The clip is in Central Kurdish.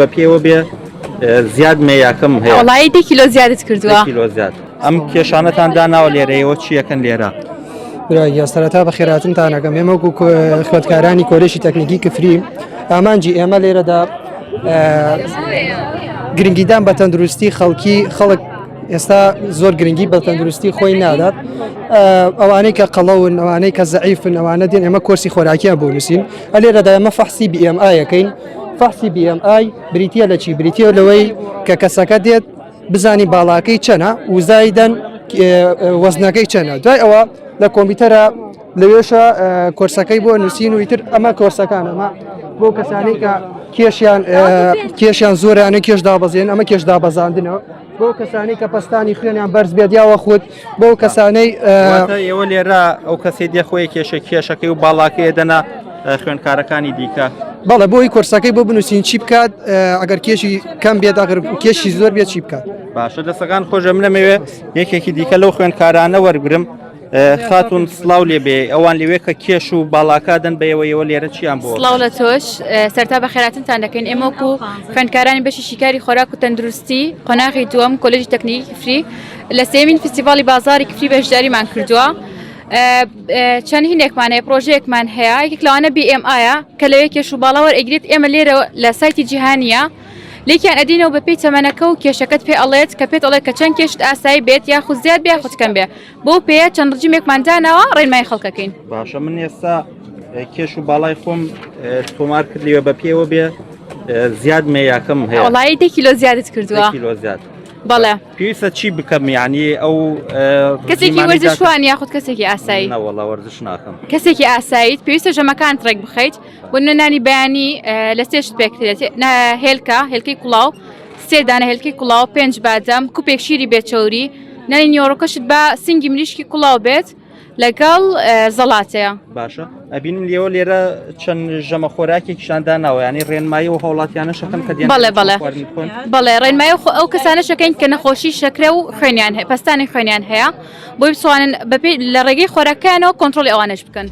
بە پێوە بێ زیاد مێیاکەم هەیە وەڵایی دە کیلۆ زیادت کردووە کیلۆ زیاد ئەم کێشانەتان داناوە لێرەیەوە چیەکەن لێرە برای سەرەتا بە خێراتنتانەکەم ئێمە وەکو خوێندکارانی کۆلێژی تەکنیکی کفری ئامانجی ئێمە لێرەدا گرنگیدان بە تەندروستی خەڵکی خەڵک ئێستا زۆر گرنگی بە تەندروستی خۆی نادات ئەوانەی کە قەڵەون ئەوانەی کە زەعیفن ئەوانە دێن ئێمە کۆرسی خۆراکیان بۆ نووسین ئەلێرەدا ئێمە فەحسی BMI یەکەین فەحسی BMI بریتە لە چی بریتە لەوەی کە کەسەکە دێت بزانی باڵاکەی چەنە وزایدەن وەزنەکەی چەنە دوای ئەوە لە کۆمپیوتەرە لەوێشە کۆرسەکەی بۆ نووسین و ئیتر ئەمە کۆرسەکان ئەمە بۆ کەسانی کە کێشیان کێشیان زۆرانە کێش دابەزێن ئەمە کێش دابەزاندنەوە بۆ کەسانی کە پەستانی خوێنیان بەرز بێت یاوە خود بۆ کەسانەی ئێوە لێرە ئەو کەسی دێ خۆی کێشە کێشەکەی و باڵاکەی دەنا خوێندکارەکانی دیکە. بەڵێ بۆی کۆرسەکەی بۆ بنووسین چی بکات ئەگەر کێشی کەم بێت ئەگەر کێشی زۆر بێت چی بکات باشە دەسەکان خۆشە منەمەوێ یەکێکی دیکە لەو خوێندکارانە وەرگرم خاتون سڵاو لێ بێ ئەوان لەوێ کە کێش و باڵاکە دەن بەیەوەیەوە لێرە چیان بۆ سڵاو لە تۆش سەرتا بە خێراتنتان دەکەین ئێمەوەکو خوێندکارانی بەشی شیکاری خۆراک و تەندروستی قۆناغی دووەم کۆلێژی تەکنیکی کفری لە سێمین فیستیڤاڵی بازاری کفری بەشداریمان کردووە. چەند هینێکمان هەیە پرۆژەیەکمان هەیە یەکێک لەوانە BMI کە لەوێ کێش و باڵا وەرئەگرێت ئێمە لێرە لە سایتی جیهانیە لێکیان ئەدینەوە بە پێی تەمەنەکە و کێشەکەت پێ ئەڵێت کە پێت ئەڵێت کە چەند کێشت ئاسایی بێت یاخود زیاد بێ یاخود کەم بێ بەو پێیە چەند ڕجیمێکمان داناوە ڕێنمای خەڵکەکەین. باشە من ئێستا کێش و باڵای خۆم تۆمار کردیوە بە پێوە بێ زیاد مێیاکەم هەیە وەڵایی دە کیلۆ زیادت کردووە کیلۆ زیاد بەڵێ پێویستە چی بکەم یعنی ئەو کەسێکی وەرزشوان یاخود کەسێکی ئاسایی نەوەڵا وەرزش ناکەم کەسێکی ئاساییت پێویستە ژەمەکانت ڕێک بخەیت بۆ نانی بەیانی لە سێشت پێک دێت هێلکە هێلکەی کوڵاو سێ دانە هێلکەی کوڵاو پێنج بادەم کوپێک شیری بێچەوری نانی نیۆڕۆکەشت بە سنگی مریشکی کوڵاو بێت لەگەڵ زەڵاتەیە. باشە ئەبینم لێوە لێرە چەند ژەمە خۆراکێکیشان داناوە ینی ڕێنمایی و هاوڵاتیانە شەکەن کە دێن بەڵێ بەڵێ بەڵێ ڕێنمایی خۆ ئەو کەسانە شەکەین کە نەخۆشی شەکرە و خوێنیان هەیە پەستانی خوێنیان هەیە بۆی بتوانن بەپێی لە ڕێگەی خۆراکەیانەوە کۆنترۆڵی ئەوانەش بکەن.